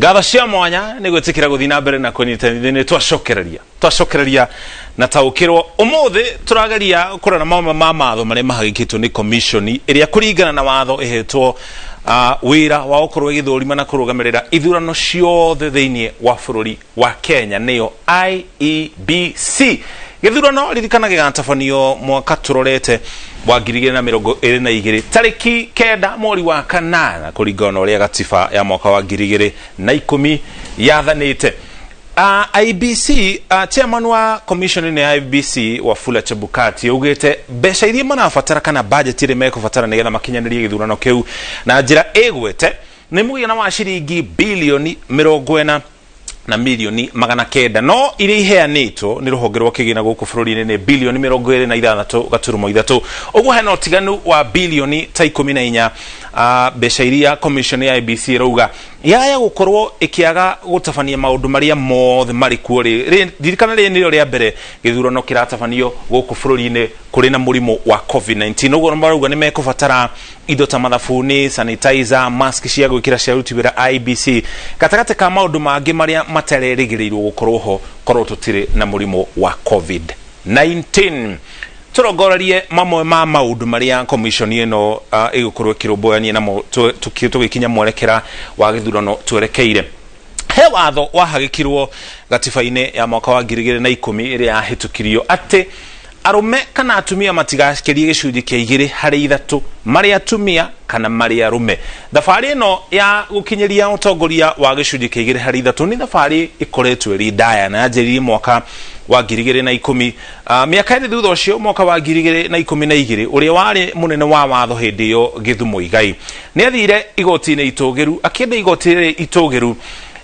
Ngatho cia mwanya nĩ gwĩtĩkĩra gũthiĩ na mbere na kũnyitanithia nĩ twacokereria twacokereria na taũkĩrwo. Ũmũthĩ tũrageria kũrora mamwe ma matho marĩa mahagĩkĩtwo nĩ commission ĩrĩa kũringana na watho ĩhetwo wĩra wa gũkorwo ĩgĩthũrima na kũrũgamĩrĩra ithurano ciothe thĩinĩ wa bũrũri wa Kenya, nĩyo IEBC. Gĩthurano ririkana gĩgatabanio mwaka tũrorete wa 2022 tarĩki 9 mweri wa 8 kũringana na ũrĩa gatiba ya mwaka wa 2010 yathanĩte. IBC, chairman wa commission ĩno ya IBC Wafula Chebukati augĩte mbeca iria marabatara kana budget ĩrĩa mekũbatara nĩgetha makinyanĩrie gĩthurano kĩu na njĩra ĩgwete nĩ mũigana wa ciringi bilioni 40 na milioni 900, no iria iheanĩtwo nĩ rũhonge rwa kĩgĩna gũkũ bũrũri-inĩ nĩ bilioni 26.3. Ũguo hena ũtiganu wa bilioni ta 14, mbeca iria commission ya IBC ĩrauga yaya gũkorwo ĩkĩaga gũtabania maũndũ marĩa mothe marĩ kuo. Rĩ ririkana rĩrĩ nĩrĩo rĩa mbere gĩthurano kĩratabanio gũkũ bũrũri-inĩ kũrĩ na mũrimũ wa COVID-19. Ũguo marauga nĩ mekũbatara indo ta mathabuni, sanitizer, mask cia gwĩkĩra cia aruti wĩra IBC, gatagatĩ ka maũndũ mangĩ marĩa matarerĩgĩrĩirwo gũkorwo ho korwo tũtirĩ na mũrimũ wa COVID-19. Tũrongorerie mamwe ma maũndũ marĩa commission ĩno ĩgũkorwo ĩkĩrũmbũyania namo tũgĩkinya mwerekera wa gĩthurano twerekeire. He watho wahagĩkirwo gatiba-inĩ ya mwaka wa 2010 ĩrĩa yahĩtũkirio atĩ arũme kana atumia matigakĩrie gĩcunjĩ kĩa 2 harĩ 3 marĩ atumia kana marĩ arũme. Thabarĩ ĩno ya gũkinyĩria ũtongoria wa gĩcunjĩ kĩa 2 harĩ 3 nĩ thabarĩ ĩkoretwo ĩrĩ ndaya na yanjĩrĩirie mwaka wa 2010. Mĩaka 2 thutha ũcio, mwaka wa 2012, ũrĩa warĩ mũnene wa watho hĩndĩ ĩyo Githu Muigai nĩ athire igoti-inĩ itũgĩru akĩenda igoti rĩrĩ itũgĩru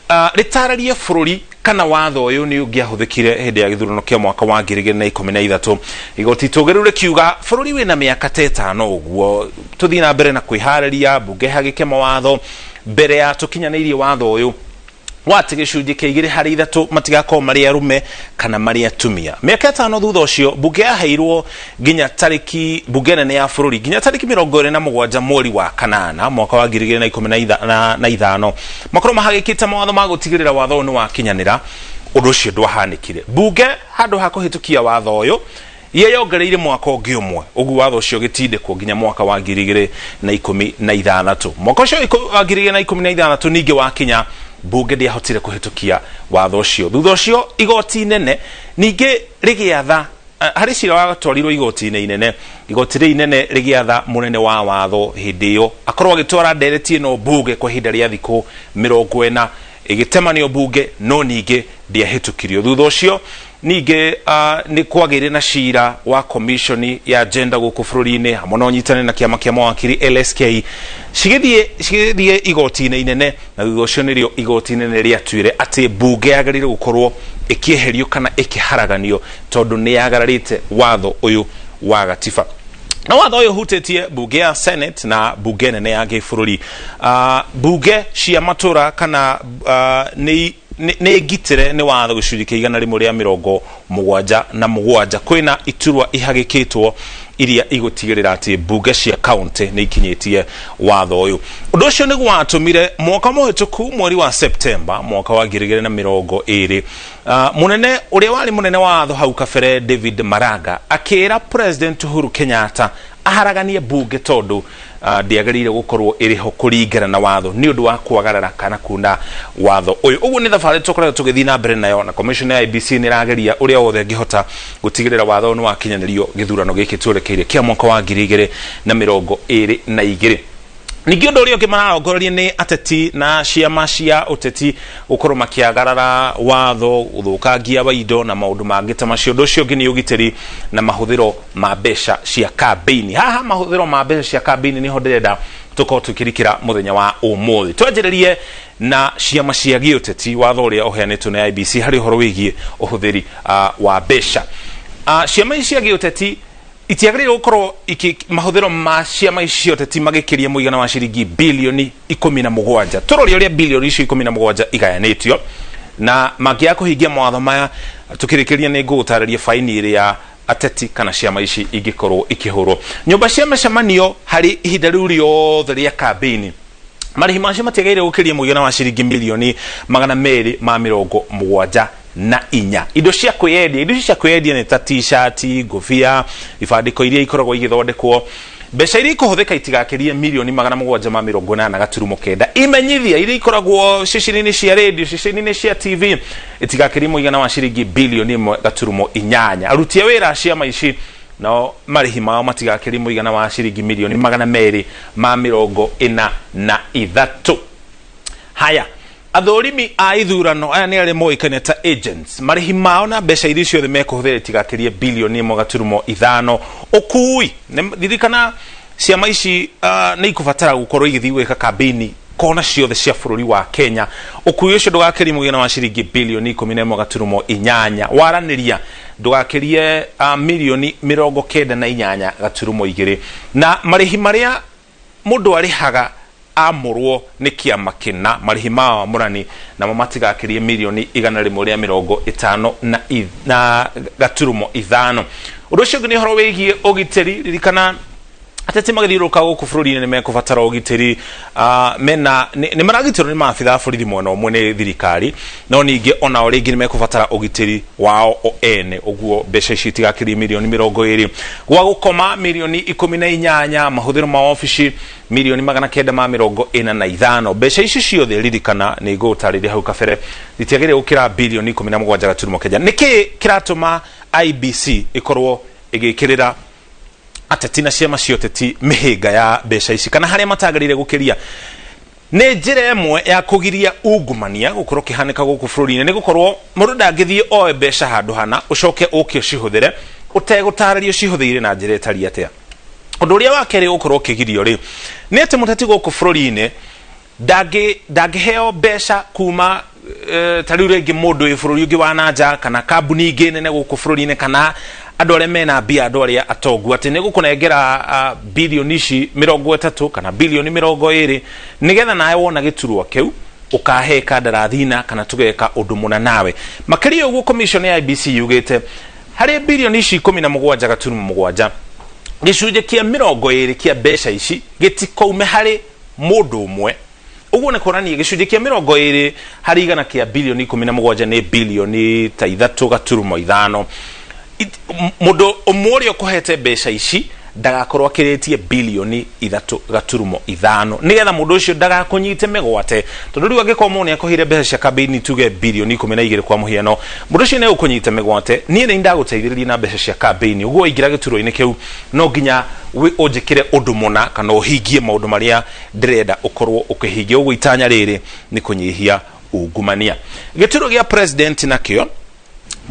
rĩtarĩrie bũrũri kana watho ũyũ nĩ ũngĩahũthĩkire hĩndĩ ya gĩthurano kĩa mwaka wa 2013. Igoti itũgĩru rĩkiuga bũrũri wĩna mĩaka ta 5 ũguo tũthiĩ na mbere na kwĩharĩria, mbunge hagĩke mawatho mbere ya tũkinyanĩirie watho ũyũ wa atĩ gĩcunjĩ kĩa 2 harĩ 3 matigakorwo marĩ arũme kana marĩ atumia. Mĩaka 5 thutha ũcio, mbunge yaheirwo nginya tarĩki, mbunge nene ya bũrũri, nginya tarĩki 27 mweri wa 8 mwaka wa 2015 makorwo mahagĩkĩte mawatho ma gũtigĩrĩra watho ũyũ nĩ wakinyanĩra. Ũndũ ũcio ndwahanĩkire. Mbunge handũ ha kũhĩtũkia watho ũyũ yeyongereire mwaka ũngĩ ũmwe, ũguo watho ũcio ũgĩtindĩkwo nginya mwaka wa 2016. Mwaka ũcio wa 2016 ningĩ wakinya, mbunge ndĩahotire kũhĩtũkia watho ũcio. Thutha ũcio igoti inene ningĩ rĩgĩatha, harĩ cira watwarirwo igoti-inĩ inene, igoti rĩu inene rĩgĩatha mũnene wa watho hĩndĩ ĩyo akorwo agĩtwara ndereti ĩno mbunge kwa ihinda rĩa thikũ 40. Ĩgĩtemanio mbunge no ningĩ ndĩahĩtũkirio. Thutha ũcio ningĩ nĩ kwagĩire na cira wa commission ya gender gũkũ bũrũri-inĩ hamwe na ũnyitanĩri na kĩama kĩa mawakiri LSK, cigĩthiĩ igoti-inĩ inene, na thutha ũcio nĩrĩo igoti inene rĩatuire atĩ mbunge yagĩrĩire gũkorwo ĩkĩeherio kana ĩkĩharaganio tondũ nĩ yagararĩte watho ũyũ wa gatiba. Na watho ũyũ ũhutĩtie mbunge ya Senate na mbunge nene ya gĩbũrũri. Mbunge cia matũra kana nĩ ngitĩre nĩ watho gĩcunjĩ kĩa 177. Kwĩna iturwa ihagĩkĩtwo iria igũtigĩrĩra atĩ mbunge cia kaunti nĩ ikinyĩtie watho ũyũ. Ũndũ ũcio nĩguo watũmire mwaka mũhĩtũku mweri wa Septemba mwaka wa 2020, mũnene ũrĩa warĩ mũnene wa watho hau kabere David Maraga akĩra President Uhuru Kenyatta aharaganie mbunge tondũ ndĩagĩrĩire gũkorwo ĩrĩ ho kũringana na watho nĩ ũndũ wa kwagarara kana kuna watho ũyũ. Ũguo nĩ thabarĩ tũkoretwo tũgĩthiĩ na mbere nayo, na commission ya IBC nĩ ĩrageria ũrĩa wothe ĩngĩhota gũtigĩrĩra watho ũyũ nĩ wakinyanĩrio gĩthurano gĩkĩ twerekeire kĩa mwaka wa 2022. Ningĩ ũndũ ũrĩa ũngĩ mararongoreria nĩ ateti na ciama cia ũteti gũkorwo makĩagarara watho, ũthũkangia wa indo na maũndũ mangĩ ta macio. Ũndũ ũcio ũngĩ nĩ ũgitĩri na mahũthĩro ma mbeca cia kambĩini. Haha mahũthĩro ma mbeca cia kambĩini nĩho ndĩrenda tũkorwo tũkĩrikĩra mũthenya wa ũmũthĩ. Twanjĩrĩrie na ciama cia gĩũteti, watho ũrĩa ũheanĩtwo nĩ IBC harĩ ũhoro wĩgiĩ ũhũthĩri wa mbeca. Ciama ici cia gĩũteti itiagĩrĩirwo gũkorwo mahũthĩro ma ciama ici cia ũteti magĩkĩria mũigana wa ciringi bilioni 17. Tũrore ũrĩa bilioni icio 17 igayanĩtio, na mangĩaga kũhingia mawatho maya, tũkĩrĩkĩria nĩ ngũgũtarĩria baini ĩrĩa ateti kana ciama ici ingĩkorwo ikĩhũrwo. Nyũmba cia mĩcemanio harĩ ihinda rĩu rĩothe rĩa kambĩini Marĩhi macio matiagĩrĩire gũkĩria mũigana wa ciringi mirioni 274. Indo cia kwĩyendia, indo icio cia kwĩyendia nĩ ta t-shirt, ngũbia, ibandĩko iria ikoragwo igĩthondekwo. Mbeca iria ikũhũthĩka itigakĩrie mirioni 780.9. Imenyithia iria ikoragwo ceceni-inĩ cia radio, ceceni-inĩ cia TV itigakĩrie mũigana wa ciringi bilioni 1.8. Aruti a wĩra a ciama ici nao marĩhi mao matigakĩrie mũigana wa ciringi mirioni 243. Haya, athũrimi a ithurano aya nĩ arĩa moĩkaine ta agents, marĩhi mao na mbeca iria ciothe mekũhũthĩra itigakĩrie bilioni 1.5. Ũkui, ririkana ciama ici nĩ ikũbatara gũkorwo igĩthiĩ gwĩka kambĩini kona ciothe cia bũrũri wa Kenya. Ũkui ũcio ndũgakĩrie mũigana wa ciringi bilioni 11.8. Waranĩria ndũgakĩrie mirioni 98.2. Na marĩhi marĩa mũndũ arĩhaga amũrwo nĩ kĩama kĩna, marĩhi ma wamũrani namo matigakĩrie mirioni 155.5. Ũndũ ũcio ũngĩ nĩ ũhoro wĩgiĩ ũgitĩri. Ririkana ateti magĩthiũrũrũka gũkũ bũrũri-inĩ nĩ mekũbatara ũgitĩri. Mena nĩ maragitĩrwo nĩ maabitha a borithi mwena ũmwe nĩ thirikari, no ningĩ onao rĩngĩ nĩ mekũbatara ũgitĩri wao o ene. Ũguo mbeca ici itigakĩrie mirioni 20. Gwa gũkoma mirioni 18, mahũthĩro ma obici mirioni 945. Mbeca ici ciothe ririkana nĩ ngũgũtarĩria hau kabere itiagĩrĩire gũkĩra bilioni 17.9. Nĩkĩ kĩratũma IEBC ĩkorwo ĩgĩkĩrĩra ateti na ciama cia ũteti mĩhĩnga ya mbeca ici kana harĩa matagĩrĩire gũkĩria? Nĩ njĩra ĩmwe ya kũgiria ungumania gũkorwo kĩhanĩka gũkũ bũrũri-inĩ, nĩ gũkorwo mũndũ ndangĩthiĩ oe mbeca handũ hana ũcoke ũke ũcihũthĩre ũtegũtarĩria ũcihũthĩire na njĩra ĩtariĩ atĩa. Ũndũ ũrĩa wa kerĩ ũgũkorwo ũkĩgirio rĩ, nĩ atĩ mũteti gũkũ bũrũri-inĩ ndangĩheo mbeca kuma ta rĩu rĩngĩ mũndũ wĩ bũrũri ũngĩ wa nanja kana kambuni ingĩ nene gũkũ bũrũri-inĩ kana andũ arĩa mena mbia, andũ arĩa atongu, atĩ nĩ gũkũnengera bilioni ici 30 kana bilioni 20 nĩgetha nawe wona gĩturwa kĩu ũkahe kandarathi na kana tũgeka ũndũ mũna nawe. Makĩria ũguo, commission ya IEBC yugĩte harĩ bilioni ici 17.7, gĩcunjĩ kĩa 20 kĩa mbeca ici gĩtikaume harĩ mũndũ ũmwe. Ũguo nĩ kuonania gĩcunjĩ kĩa 20% kĩa bilioni 17 nĩ bilioni ta 3.5. Mũndũ ũmwe ũrĩa ũkũhete mbeca ici ndagakorwo akĩrĩtie bilioni 3.5, nĩgetha mũndũ ũcio ndagakũnyite mĩgwate, tondũ rĩu angĩkorwo mũndũ nĩ akũheire mbeca cia kambĩini tuge bilioni 12 kwa mũhiano, mũndũ ũcio nĩ egũkũnyita mĩgwate, niĩ nĩ ndagũteithĩrĩria na mbeca cia kambĩini, ũguo waingĩra gĩturwa-inĩ kĩu no nginya ũnjĩkĩre ũndũ mũna kana ũhingie maũndũ marĩa ndĩrenda ũkorwo ũkĩhingia. Ũguo itanya rĩrĩ nĩ kũnyihia ungumania. Gĩturwa gĩa president nakĩo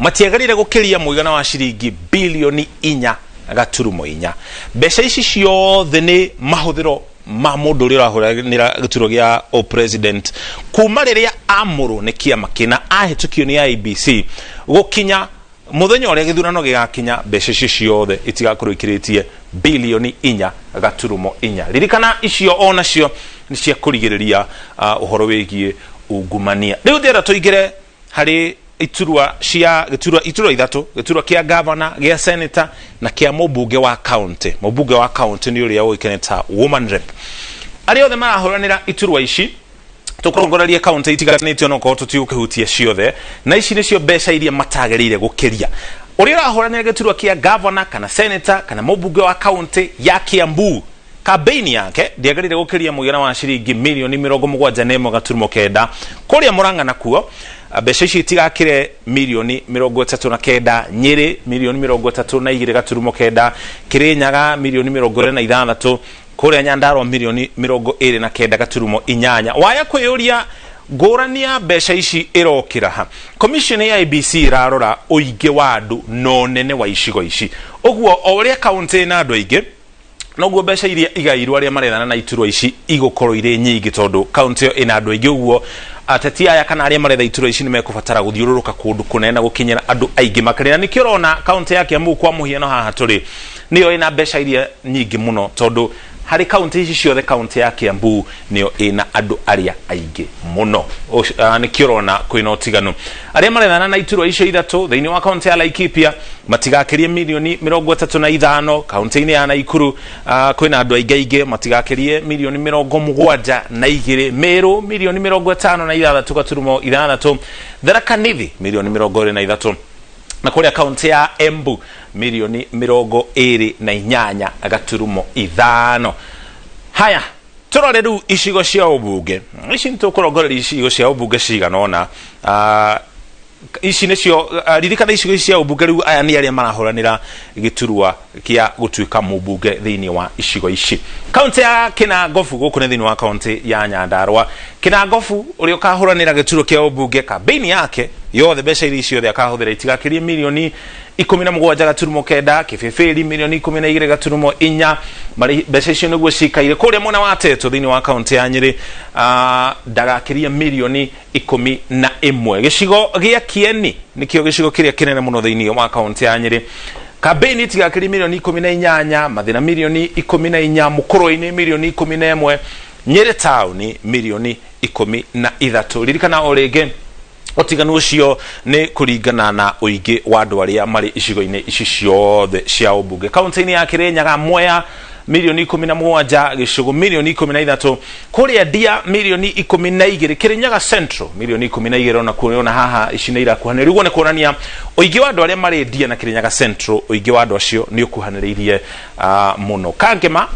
matiagĩrĩire gũkĩria mũigana wa ciringi bilioni 4.4. Mbeca ici ciothe nĩ mahũthĩro ma mũndũ ũrĩa ũrahũranĩra gĩturwa gĩa o president kuma rĩrĩa amũrwo nĩ kĩama kĩna ahĩtũkio nĩ IEBC gũkinya mũthenya ũrĩa gĩthurano gĩgakinya, mbeca icio ciothe itigakorwo ikĩrĩtie bilioni 4.4. Ririkana icio onacio nĩ cia kũrigĩrĩria ũhoro wĩgiĩ ungumania. Rĩu ndĩrenda tũingĩre harĩ iturwa cia gĩturwa, iturwa ithatũ: gĩturwa kĩa gavana, gĩa senator na kĩa mũmbunge wa county. Mũmbunge wa county nĩ ũrĩa ũĩkaine ta woman rep. Arĩa othe marahũranĩra iturwa ici, tũkũrongoreria kaunti itiganĩte onokorwo tũtigũkĩhutia ciothe, na ici nĩcio mbeca iria matagĩrĩire gũkĩria. Ũrĩa ũrahũranĩra gĩturwa kĩa gavana kana senator kana mũmbunge wa kaunti ya Kiambu, kambĩini yake ndĩagĩrĩire gũkĩria mũigana wa ciringi mirioni 71.9. Kũrĩa Mũrang'a nakuo mbeca ici itigakĩre mirioni 39, Nyĩrĩ mirioni 32.9, Kĩrĩnyaga mirioni 26, kũrĩa Nyandarua mirioni 29.8. Waya kwĩyũria ngũrani ya mbeca ici ĩrokĩra ha? Commission ya IEBC ĩrarora ũingĩ wa andũ na ũnene wa icigo ici. Ũguo o ũrĩa kaunti ĩna andũ aingĩ, noguo mbeca iria igairwo arĩa marethana na iturwa ici igũkorwo irĩ nyingĩ, tondũ kaunti ĩyo ĩna andũ aingĩ. Ũguo ateti aya kana arĩa maretha iturwa ici nĩ mekũbatara gũthiũrũrũka kũndũ kũnene na gũkinyĩra andũ aingĩ makĩria. Na nĩkĩo ũrona kaunti ya Kiambu kwa mũhiano haha tũrĩ nĩyo ĩna mbeca iria nyingĩ mũno, tondũ Harĩ kaunti ici ciothe, kaunti ya Kiambu nĩyo ĩna andũ arĩa aingĩ mũno. Nĩkĩo ũrona kwĩna ũtiganu. Arĩa marethana na iturwa icio ithatũ thĩinĩ wa kaunti ya Laikipia matigakĩrie mirioni 35. Kaunti-inĩ ya Naikuru kwĩna andũ aingĩ aingĩ, matigakĩrie mirioni 72. Meru mirioni 56.6. Tharaka Nithi mirioni 23, na kũrĩa kaunti ya Embu mirioni 28.5. Haya, tũrore rĩu icigo cia ũmbunge ici. Nĩ tũkũrongoreria icigo cia ũmbunge cigana ũna. Ici nĩcio, ririkana, icigo ici cia ũmbunge rĩu aya nĩ arĩa marahũranĩra gĩturwa gĩa gũtuĩka mũmbunge thĩinĩ wa icigo ici. Kaunti ya Kinangofu, gũkũ nĩ thĩinĩ wa kaunti ya Nyandarua. Kinangofu, ũrĩa ũkahũranĩra gĩturwa kĩa ũmbunge, kambĩini yake yothe, mbeca iria ciothe akahũthĩra itigakĩrie mirioni 17.9. Kĩbĩbĩri mirioni 12.4. Marĩ mbeca icio nĩguo cikaire. Kũrĩa mwena wa Teto thĩinĩ wa kaunti ya Nyĩrĩ, ndagakĩrie mirioni 11. Gĩcigo gĩa Kieni nĩkĩo gĩcigo kĩrĩa kĩnene mũno thĩinĩ wa kaunti ya Nyĩrĩ. Kambĩini itigakĩrie mirioni 18. Mathĩna mirioni 14. Mũkũrũ-inĩ mirioni 11. Nyĩrĩ taũni mirioni 13. Ririkana o rĩngĩ, ũtiganu ũcio nĩ kũringana na ũingĩ wa andũ arĩa marĩ icigo-inĩ ici ciothe cia ũmbunge. Kaunti-inĩ ya Kĩrĩnyaga, Mwea mirioni 17, Gĩcũgũ mirioni 13, kũrĩa Ndia mirioni 12, Kĩrĩnyaga Central mirioni 12 ona kuo. Ona haha ici nĩ irakuhanĩrĩria. Ũguo nĩ kuonania ũingĩ wa andũ arĩa marĩ Ndia na Kĩrĩnyaga Central, ũingĩ wa andũ acio nĩ ũkuhanĩrĩirie mũno. Kangema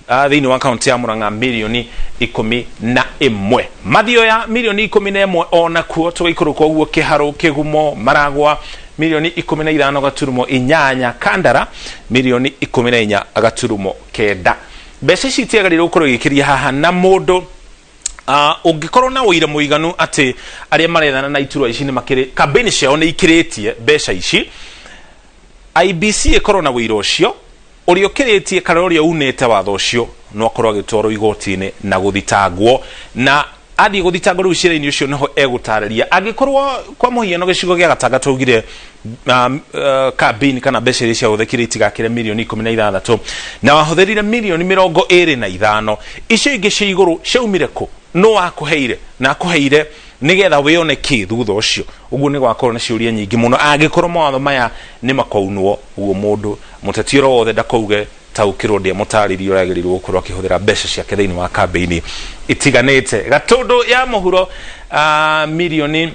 thĩinĩ wa kaunti ya Murang'a mirioni 11. Mathioya mirioni 11 ona kuo. Tũgaikũrũka ũguo Kĩharũ, Kĩgumo, Maragwa mirioni 15.8. Kandara mirioni 14.9. Mbeca ici itiagĩrĩirwo gũkorwo igĩkĩria haha, na mũndũ ũngĩkorwo na ũira mũiganu atĩ arĩa marethana na iturwa ici nĩ makĩrĩ kambĩini ciao nĩ ikĩrĩtie mbeca ici, IEBC ĩkorwo na ũira ũcio. Ũrĩa ũkĩrĩtie kana ũrĩa unĩte watho ũcio no akorwo agĩtwarwo igoti-inĩ na gũthitangwo, na athiĩ gũthitangwo rĩu cira-inĩ ũcio nĩho egũtarĩria. Angĩkorwo kwa mũhiano gĩcigo gĩa Gatanga twaugire kambĩini kana mbeca iria ciahũthĩkire itigakĩre mirioni 16, na wahũthĩrire mirioni 25, icio ingĩ cia igũrũ ciaumire kũ? No akũheire na akũheire nĩgetha wĩone kĩ thutha ũcio? Ũguo nĩ gwakorwo na ciũria nyingĩ mũno angĩkorwo mawatho maya nĩ makaunwo. Ũguo mũndũ mũteti oro wothe ndakauge taũkĩrwo ndĩamũtarĩrie ũrĩa agĩrĩirwo gũkorwo akĩhũthĩra mbeca ciake thĩinĩ wa kambĩini itiganĩte. Gatũndũ ya mũhuro, mirioni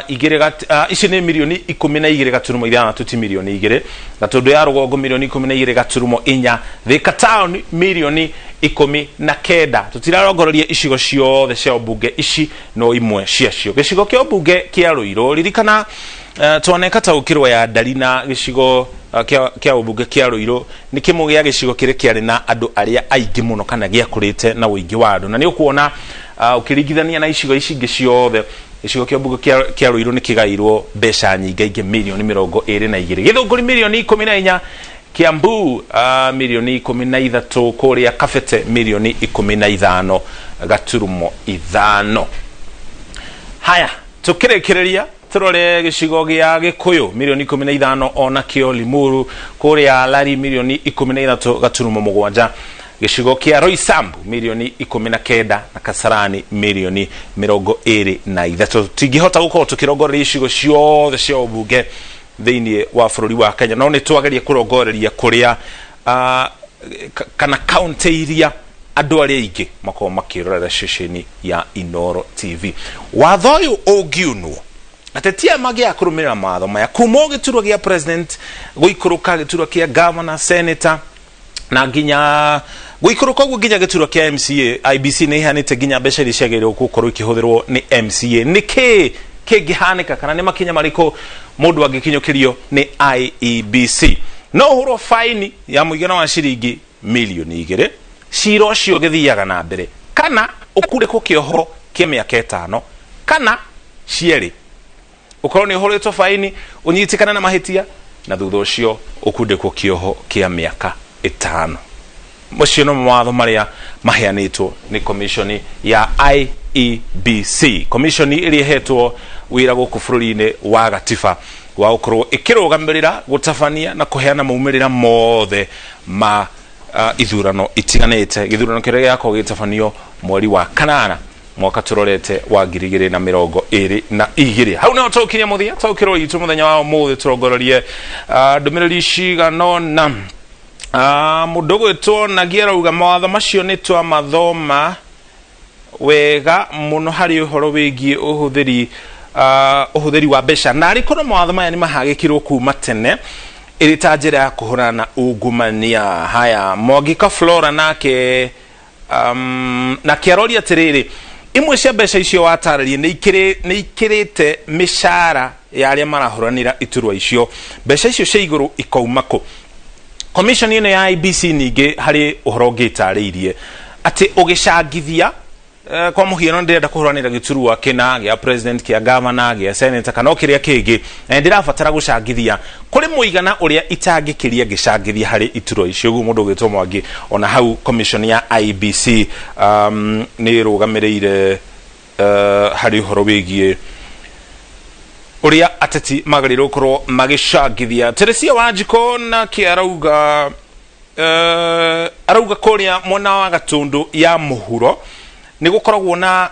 igĩrĩ ici nĩ mirioni 12.6, ti mirioni 2. Gatũndũ ya rũgongo mirioni 12.4. Thika Town mirioni 19. Tũtirarongoreria icigo ciothe cia ũmbunge, ici no imwe ciacio. Gĩcigo kĩa ũmbunge kĩa Rũirũ, ririkana twaneka taũkĩrwo ya ndari na gĩcigo kĩa ũmbunge kĩa Rũirũ nĩ kĩmwe gĩa gĩcigo kĩrĩa kĩarĩ na andũ arĩa aingĩ mũno kana gĩakũrĩte na ũingĩ wa andũ, na nĩ ũkuona ũkĩringithania na icigo ici ingĩ ciothe, gĩcigo kĩa ũmbunge kĩa Rũirũ nĩ kĩgaĩirwo mbeca nyingĩ ingĩ, mirioni 22. Gĩthũngũri mirioni 14, Kiambu mirioni 13, kũrĩa Kabete mirioni 15.5. Haya, tũkĩrĩkĩrĩria tũrore gĩcigo gĩa Gĩkũyũ, mirioni 15 onakĩo. Limuru kũrĩa Lari mirioni 13.7. Gĩcigo kĩa Roysambu mirioni 19, na Kasarani mirioni 23. Tingĩhota gũkorwo tũkĩrongoreria icigo ciothe cia ũmbunge thĩinĩ wa bũrũri wa Kenya, no nĩ twageria kũrongoreria kũrĩa kana kaunti iria andũ arĩa aingĩ makorwo makĩrorera ceceni ya Inoro TV. Watho ũyũ ũngiunwo, ateti aya mangĩaga kũrũmĩrĩra mawatho maya, kuma o gĩturwa gĩa president gũikũrũka gĩturwa kĩa governor, senator, na nginya gũikũrũka ũguo nginya gĩturwa kĩa MCA, IEBC nĩ iheanĩte nginya mbeca iria ciagĩrĩirwo gũkorwo ikĩhũthĩrwo nĩ MCA. Nĩ kĩĩ kĩngĩhanĩka kana nĩ makinya marĩkũ mũndũ angĩkinyũkĩrio nĩ IEBC? No ũhũrwo faini ya mũigana wa ciringi mirioni 2, cira ũcio ũgĩthiaga na mbere, kana ũkundĩkwo kĩoho kĩa mĩaka 5 kana cierĩ. Ũkorwo nĩ ũhũrĩtwo faini, ũnyitĩkane na mahĩtia, na thutha ũcio ũkundĩkwo kĩoho kĩa mĩaka 5. Macio no mawatho marĩa maheanĩtwo nĩ commission ya IEBC, commission ĩrĩa ĩhetwo wĩra gũkũ bũrũri-inĩ wa gatiba wa gũkorwo ĩkĩrũgamĩrĩra gũtabania na kũheana maumĩrĩra mothe ma Ithurano itiganĩte, gĩthurano kĩrĩa gĩgakorwo gĩgĩtabanio mweri wa kanana mwaka tũrorete wa 2022. Hau nĩho tũkinya mũthia taũkĩrwo itũ mũthenya wa ũmũthĩ. Tũrongorerie ndũmĩrĩri cigana ũna. Mũndũ ũgwĩtwo Nagi arauga mawatho macio nĩ twamathoma wega mũno harĩ ũhoro wĩgiĩ ũhũthĩri wa mbeca, na arĩ korwo mawatho maya nĩ mahagĩkirwo kuma tene ĩrĩ ta njĩra ya kũhũrana na ungumania. Haya, Mwangika Flora nake nake aroria atĩrĩrĩ, imwe cia mbeca icio watarĩria nĩ ikĩrĩte mĩcara ya arĩa marahũranĩra iturwa icio, mbeca icio cia igũrũ ikauma kũ? Commission ĩno ya IEBC ningĩ harĩ ũhoro ũngĩ ĩtarĩirie atĩ ũgĩcangithia, kwa mũhiano ndĩrenda kũhũranĩra gĩturwa kĩna gĩa president, kĩa governor, gĩa senator kana o kĩrĩa kĩngĩ, na nĩndĩrabatara gũcangithia, kũrĩ mũigana ũrĩa itangĩkĩria ngĩcangithia harĩ iturwa icio. Ũguo mũndũ ũgwĩtwo Mwangi, ona hau commission ya IEBC nĩ ĩrũgamĩrĩire harĩ ũhoro wĩgiĩ ũrĩa ateti magĩrĩirwo gũkorwo magĩcangithia. Teresia Wanjiko nake arauga kũrĩa mwena wa Gatũndũ ya mũhuro nĩ gũkoragwo na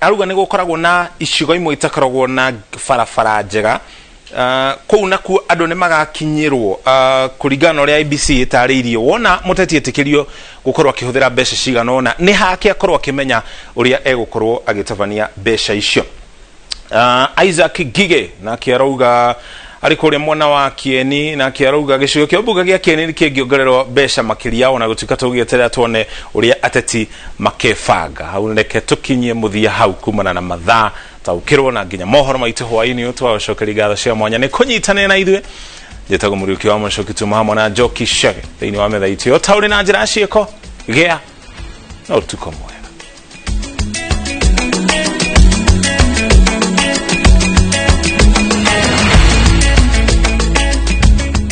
arauga nĩ gũkoragwo na icigo imwe itakoragwo na barabara njega. Kũu nakuo andũ nĩ magakinyĩrwo kũringana na ũrĩa IEBC ĩtarĩirie. Wona mũteti etĩkĩrio gũkorwo akĩhũthĩra mbeca cigana ũna, nĩ hake akorwo akĩmenya ũrĩa egũkorwo agĩtabania mbeca icio. Isaac Gige nake arauga arĩ kũrĩa mwena wa Kieni, nake arauga gĩcigo kĩa mbunge gĩa Kieni nĩ kĩngĩongererwo mbeca makĩria, ona gũtuĩka tũgĩeterera tuone ũrĩa ateti makebanga. Hau reke tũkinyie mũthia hau kumana na mathaa taũkĩrwo na nginya mohoro maitũ hwaĩ-inĩ ũyũ. Twagũcokeria ngatho cia mwanya nĩ kũnyitanĩra na ithuĩ. Njĩtagwo Mũriũki wa Mũcoki, tuma hamwe na Njoki Shege thĩinĩ wa metha itũ yo taũrĩ na njĩra ya ciĩko. Gĩa na ũtukũ mwega.